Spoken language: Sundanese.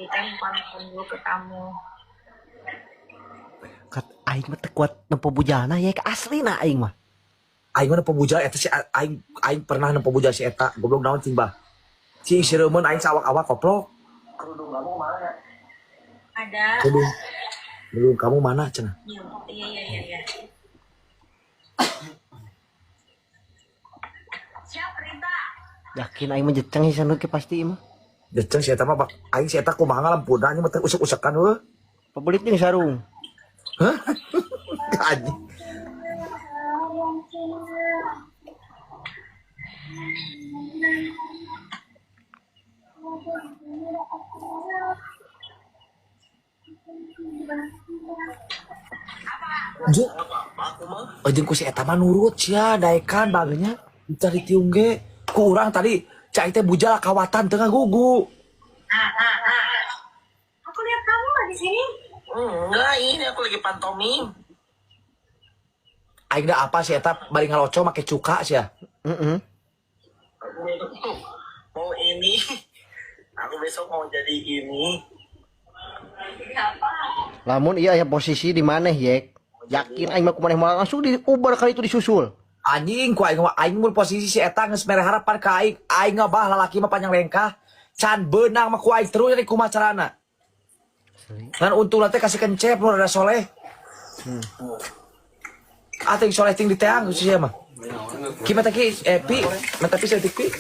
Tadi kan pamitan dulu ke kamu. Kat aing mah teu kuat nempo bujalna ya aslina aing mah. Aing mah nempo bujal eta si aing aing pernah nempo bujal si eta goblok naon cing bah. Cing sireumeun aing sawak-awak koplok. Kerudung kamu mana? Ada. Kerudung. Kerudung kamu mana cenah? Iya. Siap, Rita. Yakin aing mah jeceng sih ke pasti mah. Jeceng si eta mah bak aing si eta kumaha ngalampuna anjing mah teh usuk-usukan heuh. Pabelit jeung sarung. Hah? Anjing. Jeung, oh, jeung ku si eta mah nurut sia daekan bagenya dicari tiung ge. Ku urang tadi cai teh bujal kawatan teu ngagugu. Aku lihat kamu nggak di sini. Enggak, ini aku lagi pantomim. Aing da apa si eta bari ngaloco make cuka sia. Heeh. Aku mau ini. Aku besok mau jadi ini. Jadi apa? Lamun iya aya posisi di maneh yek. Yakin aing mah kumaneh moal langsung diubar kali itu disusul. Anjing ku aing mah aing mun posisi si eta geus mere harapan ka aing, aing ngabah lalaki mah panjang lengkah. Can beunang mah ku aing terus jadi kumaha carana. Ngan untung teh kasih kencep nu rada soleh. Ah ting soleh ting diteang ku sia mah. Ki mata ki pi, mata pi saeutik pi.